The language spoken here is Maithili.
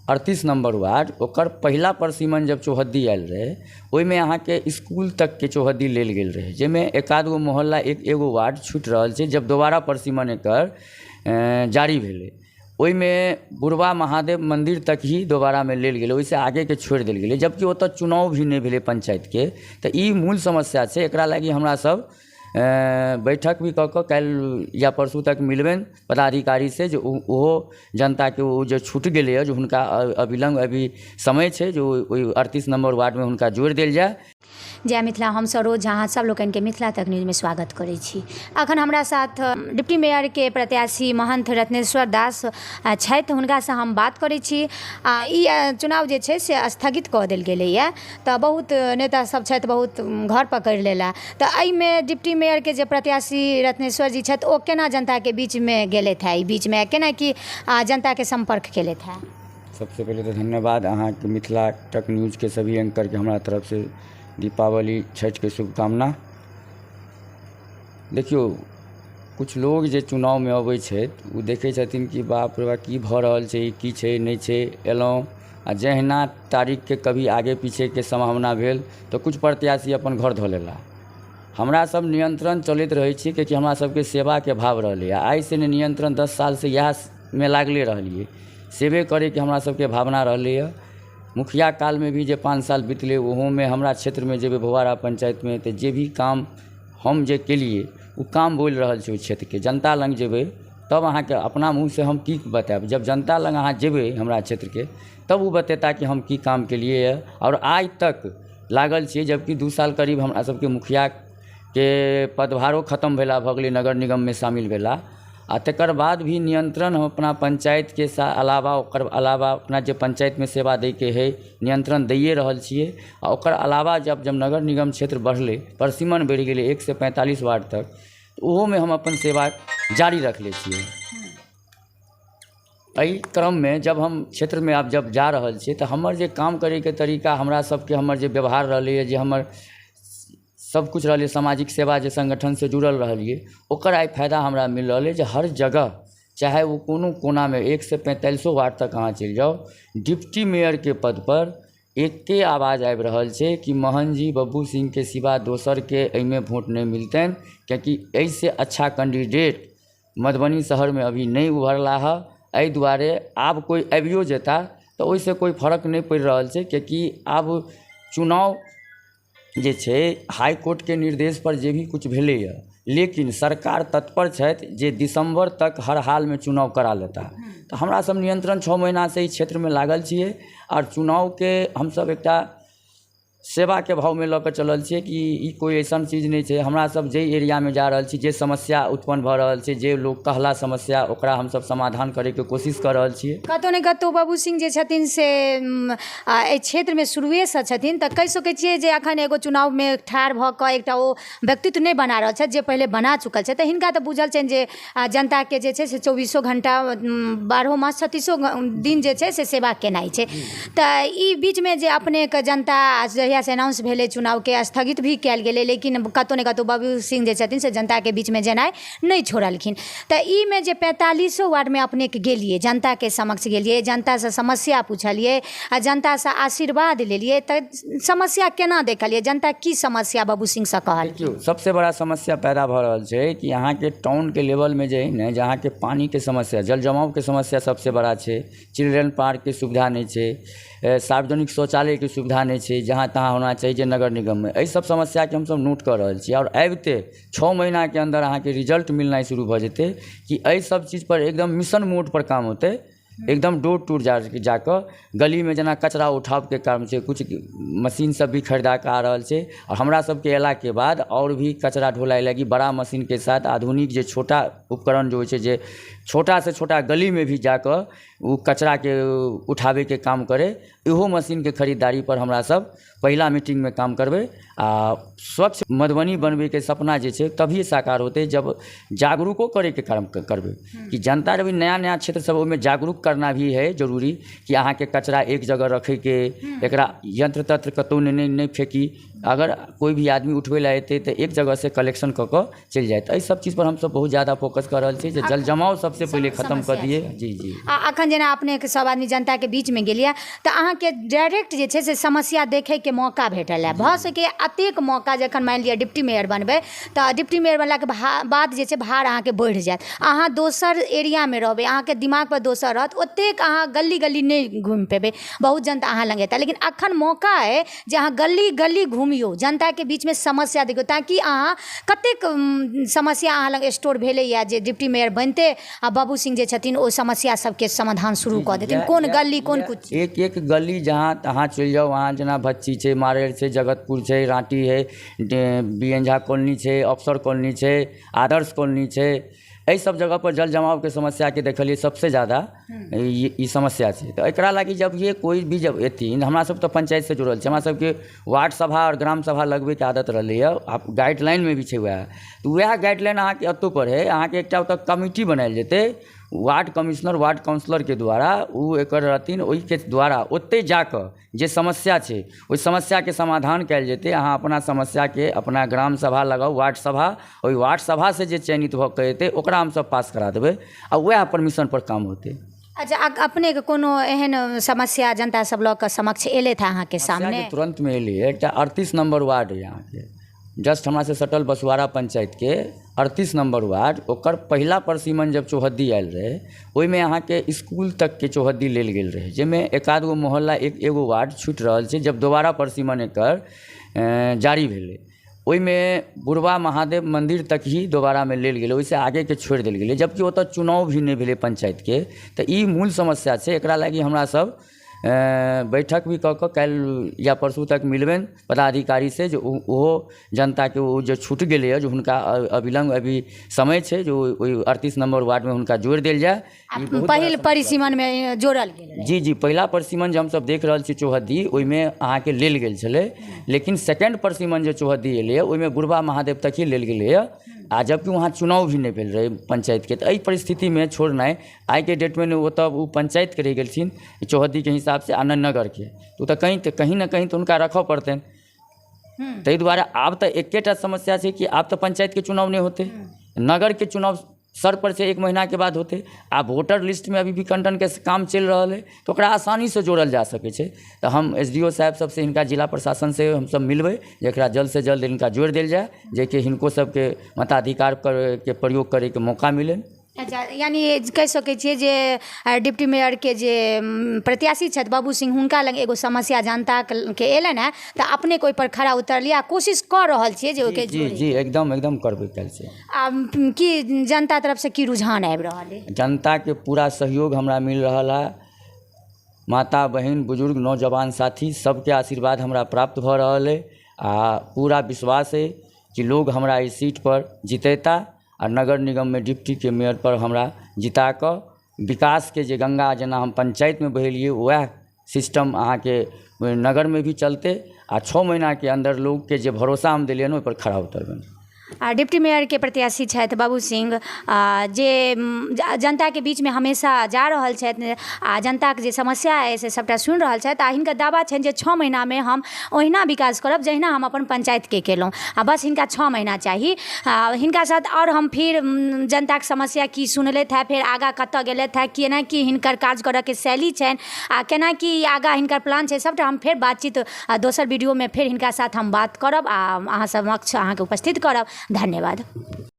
38 नम्बर वार्ड, ओकर पहिला परसीमन जब चौहद्दी आयल रहै, ओहिमे अहाँके इसकुल तकके चौहद्दी लेल गेल रहै, जाहिमे एक आध गो मोहल्ला, एक एगो वार्ड छुटि रहल छै। जब दोबारा परसीमन एकर जारी भेलै, ओहिमे बुढ़वा महादेव मन्दिर तक ही दोबारामे लेल गेलै, ओहिसँ आगेके छोड़ि देल गेलै, जबकि ओतऽ चुनाव भी नहि भेलै पञ्चायतके। तऽ ई मूल समस्या छै। एकरा लागि हमरा सब बैठक भी कऽ कऽ काल्हि या परसू तक मिलबनि पदाधिकारीसँ, जे ओहो जनताके ओ जे छूटि गेलैए, जे हुनका अविलम्ब अभी समय छै जे ओहि 38 नम्बर वार्डमे हुनका जोड़ि देल जाय। जय मिथिला। हम सरोज झा अहाँ सब लोकनिके मिथिला तक न्यूजमे स्वागत करै छी। अखन हमरा साथ डिप्टी मेयरके प्रत्याशी महंथ रत्नेश्वर दास छथि, हुनकासँ हम बात करै छी। आ ई चुनाव जे छै से स्थगित कऽ देल गेलैए, तऽ बहुत नेता सब छथि, बहुत घर पकड़ि लेला, तऽ एहिमे डिप्टी मेयरके जे प्रत्याशी रत्नेश्वर जी छथि, ओ केना जनताके बीचमे गेलथि हँ, ई बीचमे केना की जनताके सम्पर्क केलथि हँ? सबसे पहिले तऽ धन्यवाद अहाँके, मिथिला तक न्यूजके सभी एंकरके हमरा तरफसँ दीपावली छठिके शुभकामना। देखियौ, किछु लोग जे चुनावमे अबै छथि, ओ देखै छथिन कि बाप रे बाप, की भऽ रहल छै, ई की छै, नहि छै। एलहुँ आ जहिना तारीखके कभी आगे पीछेके सम्भावना भेल, तऽ किछु प्रत्याशी अपन घर धऽ लेला। हमरा सब नियन्त्रण चलैत रहै छी, कियाकि हमरा सबके सेवाके भाव रहलैए। आइसँ नहि, नियन्त्रण 10 सालसँ इएहमे लागले रहलियै। सेवे करैके हमरा सबके भावना रहलैए। मुखिया कालमे भी जे 5 साल बितलै, ओहोमे हमरा क्षेत्रमे जेबै, भौआरा पञ्चायतमे, तऽ जे भी काम हम जे केलियै, ओ काम बोलि रहल छै। ओहि क्षेत्रके जनता लग जेबै तब अहाँके अपना मुँहसँ हम की बतायब? जब जनता लग अहाँ जेबै हमरा क्षेत्रके, तब ओ बतेता कि हम की काम केलियै यऽ। आओर आइ तक लागल छियै, जबकि 2 साल करीब हमरा सबके मुखियाके पदभारो खतम भेला, भऽ गेलै नगर निगममे शामिल भेला, आ तकर बाद भी नियन्त्रण हम अपना पञ्चायतके अलावा, ओकर अलावा अपना जे पञ्चायतमे सेवा दैके हइ, नियन्त्रण दैए रहल छियै। आ ओकर अलावा जब जब नगर निगम क्षेत्र बढ़लै, परसीमन बढ़ि गेलै 145 वार्ड तक, तऽ ओहोमे हम अपन सेवा जारी रखले छियै। एहि क्रममे जब हम क्षेत्रमे आब जब जा रहल छियै, तऽ हमर जे काम करैके तरीका, हमरा सबके हमर जे व्यवहार रहलैए, जे हमर सब किछु रहलै, सामाजिक सेवा जे सङ्गठनसँ जुड़ल रहलियै, ओकर आइ फायदा हमरा मिल रहल अइ जे हर जगह, चाहे ओ कोनो कोनामे 145 वार्ड तक अहाँ चलि जाउ, डिप्टी मेयरके पदपर एके आवाज आबि रहल छै कि मोहन जी बब्बू सिंहके सिवा दोसरके एहिमे वोट नहि मिलतनि, कियाकि एहिसँ अच्छा कैंडिडेट मधुबनी शहरमे अभी नहि उभरला हँ। एहि दुआरे आब कोइ आबियो जेता तऽ ओहिसँ कोइ फर्क नहि पड़ि रहल छै, कियाकि आब चुनाव जे छै, हाई कोर्टके निर्देशपर जे भी किछु भेलैए, लेकिन सरकार तत्पर छथि जे दिसम्बर तक हर हालमे चुनाव करा लेता। तऽ हमरा सब नियन्त्रण 6 महीनासँ ई क्षेत्रमे लागल छियै आओर चुनावके हमसब एकटा सेवाके भावमे लऽ कऽ चलल छियै कि ई कोइ अइसन चीज नहि छै। हमरा सब जाहि एरियामे जा रहल छी, जे समस्या उत्पन्न भऽ रहल छै, जे लोक कहला समस्या, ओकरा हमसब समाधान करैके कोशिश कऽ रहल छियै। कतहु ने कतहु बाबू सिंह जे छथिन से एहि क्षेत्रमे शुरुएसँ छथिन, तऽ कहि सकै छियै जे एखन एगो चुनावमे ठाढ़ भऽ कऽ एकटा ओ व्यक्तित्व नहि बना रहल छथि जे पहिले बना चुकल छथि। तऽ हिनका तऽ बुझल छनि जे जनताके जे छै से चौबीसो घण्टा, 12 मास, 36 दिन जे छै से सेवा केनाइ छै। तऽ ई बीचमे जे अपनेके जनता जहियासँ एनाउंस भेलै, चुनावके स्थगित भी कयल गेलै, लेकिन कतहु ने कतहु बबलू सिंह जे छथिन से जनताके बीचमे जेनाइ नहि छोड़लखिन। तऽ ई मे जे 45 वार्डमे अपनेके गेलियै, जनताके समक्ष गेलियै, जनतासँ समस्या पुछलियै आ जनतासँ आशीर्वाद लेलियै, तऽ समस्या केना देखलियै? जनता की समस्या बबू सिंहसँ कहल? देखियौ, सबसे बड़ा समस्या पैदा भऽ रहल छै कि अहाँके टाउनके लेवलमे जे हइ ने, जे अहाँके पानिके समस्या, जल जमावके समस्या सबसे बड़ा छै। चिल्ड्रन पार्कके सुविधा नहि छै, सार्वजनिक शौचालयके सुविधा नहि छै जहाँ तहाँ होना चाही जे नगर निगममे। एहि सब समस्याके हमसब नोट कऽ रहल छी आओर आबिते 6 महीनाके अन्दर अहाँके रिजल्ट मिलनाइ शुरू भऽ जेतै कि एहि सब चीजपर एकदम मिशन मोडपर काम होतै। एकदम डोर टू डोर जाकऽ गलीमे जेना कचरा उठावके काम छै, किछु मशीन सब भी खरीदा कऽ आ रहल छै। आओर हमरा सबके अयलाके बाद आओर भी कचरा ढुलाइ लागी बड़ा मशीनके साथ आधुनिक जे छोटा उपकरण जे होइ छै, जे छोटासँ छोटा गलीमे भी जाकऽ ओ कचराके उठाबैके काम करै, इहो मशीनके खरीदारी पर हमरा सब पहिला मीटिंगमे काम करबै। आ स्वच्छ मधुबनी बनबैके सपना जे छै, तभी साकार होतै जब जागरूको करैके काम करबै कि जनता जब नया नया क्षेत्र सब, ओहिमे जागरूक करना भी है जरूरी कि अहाँके कचरा एक जगह रखैके, एकरा यंत्र तंत्र कतहु नहि नहि फेकी। अगर कोइ भी आदमी उठबै लए एतै तऽ एक जगहसँ कलेक्शन कऽ कऽ चलि जायत। एहि सब चीजपर हमसब बहुत ज्यादा फोकस कऽ रहल छी जे जल जमाव सबसँ पहिले खतम कऽ दियै। जी जी। आ अखन जेना अपनेके सब आदमी जनताके बीचमे गेलियै तऽ अहाँके डायरेक्ट जे छै से समस्या देखैके मौका भेटल है। भऽ सकैए अतेक मौका जखन मानि लिअ डिप्टी मेयर बनबै तऽ डिप्टी मेयर बनलाके बाद जे छै भार अहाँके बढ़ि जायत, अहाँ दोसर एरियामे रहबै, अहाँके दिमागपर दोसर रहत, ओतेक अहाँ गली गली नहि घुमि पेबै, बहुत जनता अहाँ लग एता। लेकिन अखन मौका अइ जे अहाँ गली गली घुमियौ, जनताके बीचमे समस्या देखियौ, ताकि अहाँ कतेक समस्या अहाँ लग स्टोर भेलैए जे डिप्टी मेयर बनिते आ बाबू सिंह जे छथिन ओ समस्या सबके समाधान शुरू कऽ देथिन। कोन गली कोन कुछ एक एक गली जहाँ तहाँ चलि जाउ, वहाँ जेना भच्ची छै, मारेर छै, जगतपुर छै, राँटी है, बी एन झा कॉलोनी छै, अफसर कॉलोनी छै, आदर्श कॉलोनी छै, एहि सब जगह पर जल जमावके समस्याके देखलियै सबसे ज्यादा ई समस्या छै। तऽ एकरा लागी जब ये कोइ भी जब एथिन, हमरा सब तऽ पंचायतसँ जुड़ल छै, हमरा सबके वार्ड सभा आओर ग्राम सभा लगबैके आदत रहलैए, आब गाइडलाइनमे भी छै वएह, तऽ वएह गाइडलाइन अहाँके एतौ पर है। अहाँके एकटा ओतऽ कमिटी बनायल जेतै, वार्ड कमिश्नर वार्ड काउंसलरके द्वारा ओ एकर रहथिन, ओहिके द्वारा ओतहि जाकऽ जे समस्या छै ओहि समस्याके समाधान कयल जेतै। अहाँ अपना समस्याके अपना ग्राम सभा लगाउ, वार्ड सभा, ओहि वार्ड सभासँ जे चयनित भऽ कऽ एतै ओकरा हमसब पास करा देबै आ वएह परमिशन पर काम होतै। अच्छा, अपनेके कोनो एहन समस्या जनता सब लऽ कऽ समक्ष एलथि अहाँके सामने? तुरन्तमे एलै। एकटा 38 नम्बर वार्ड अइ अहाँके, जस्ट हमरासँ सटल बसुआरा पंचायतके 38 नम्बर वार्ड, ओकर पहिला परसीमन जब चौहद्दी आयल रहै ओहिमे अहाँके इसकुल तकके चौहद्दी लेल गेल रहै, जाहिमे एक आध गो मोहल्ला एगो वार्ड छूटि रहल छै। जब दोबारा परसीमन एकर जारी भेलै ओहिमे बुढ़वा महादेव मन्दिर तक ही दोबारामे लेल गेलै, ओहिसँ आगेके छोड़ि देल गेलै, जबकि ओतऽ चुनाव भी नहि भेलै पंचायतके। तऽ ई मूल समस्या छै। एकरा लागी हमरा सब बैठक भी कऽ कऽ काल्हि या परसू तक मिलबनि पदाधिकारी से, जे ओहो जनताके ओ जे छूटि गेलैए जे हुनका अविलम्ब अभी समय छै जे ओहि 38 नम्बर वार्डमे हुनका जोड़ि देल जाय। पहिल परिसीमनमे जोड़ल गेल? जी जी, पहिला परिसीमन जे हमसब देख रहल छी चौहद्दी, ओहिमे अहाँके लेल गेल छलै, लेकिन सेकेंड परिसीमन जे चौहद्दी एलैए ओहिमे बुढ़वा महादेव तक ही लेल गेलैए, आ जबकि वहाँ चुनाव भी नहि भेल रहै पंचायतके। तऽ एहि परिस्थितिमे छोड़नाइ आइके डेटमे ने ओतऽ ओ पंचायतके रहि गेलखिन चौहद्दीके हिसाबसँ आ ने नगरके, ओ तऽ कहीं ने कहीं तऽ हुनका रखऽ पड़तनि। ताहि दुआरे आब तऽ एकेटा समस्या छै कि आब तऽ पंचायतके चुनाव नहि होतै, नगरके चुनाव सर पर छै, 1 महीनाके बाद होतै। आ वोटर लिस्टमे अभी भी कंटनके काम चलि रहल है, तऽ ओकरा आसानीसँ जोड़ल जा सकै छै। तऽ हम SDO साहेब सबसँ, हिनका जिला प्रशासनसँ हमसब मिलबै जे एकरा जल्दसँ जल्द हिनका जोड़ि देल जाय, जेकि हिनको सबके मताधिकार के प्रयोग करैके मौका मिलनि। अच्छा, यानी कहि सकै छियै जे डिप्टी मेयरके जे प्रत्याशी छथि बाबू सिंह, हुनका लग एगो समस्या जनताके एलनि हेँ तऽ अपने ओहिपर खरा उतरलियै आ कोशिश कऽ रहल छियै जे ओहिके। जी जी, एकदम एकदम करबै काल्हि से। आ की जनता तरफसँ की रुझान आबि रहल अइ? जनताके पूरा सहयोग हमरा मिल रहल है, माता बहिन बुजुर्ग नौजवान साथी सबके आशीर्वाद हमरा प्राप्त भऽ रहल अइ, आ पूरा विश्वास अइ कि लोग हमरा एहि सीट पर जितेता आ नगर निगममे डिप्टीके मेयर पर हमरा जिता कऽ विकासके जे गंगा जेना हम पंचायतमे बहेलियै वएह सिस्टम अहाँके नगरमे भी चलतै, आ 6 महीनाके अन्दर लोकके जे भरोसा हम देलियनि ओहिपर खरा उतरबनि। आ डिप्टी मेयरके प्रत्याशी छथि बाबू सिंह, जे जनताके बीचमे हमेशा जा रहल छथि आ जनताके जे समस्या अइ से सबटा सुनि रहल छथि, आ हिनकर दावा छनि जे 6 महीनामे हम ओहिना विकास करब जहिना हम अपन पंचायतके केलहुँ, आ बस हिनका 6 महीना चाही। आ हिनका साथ आओर हम फिर जनताके समस्या की सुनलथि है, फेर आगाँ कतऽ गेलथि है, केना की हिनकर काज करऽके शैली छनि आ केना की आगाँ हिनकर प्लान छै, सबटा हम फेर बातचीत दोसर वीडियोमे फेर हिनका साथ हम बात करब आ अहाँ समक्ष अहाँके उपस्थित करब। धन्यवाद।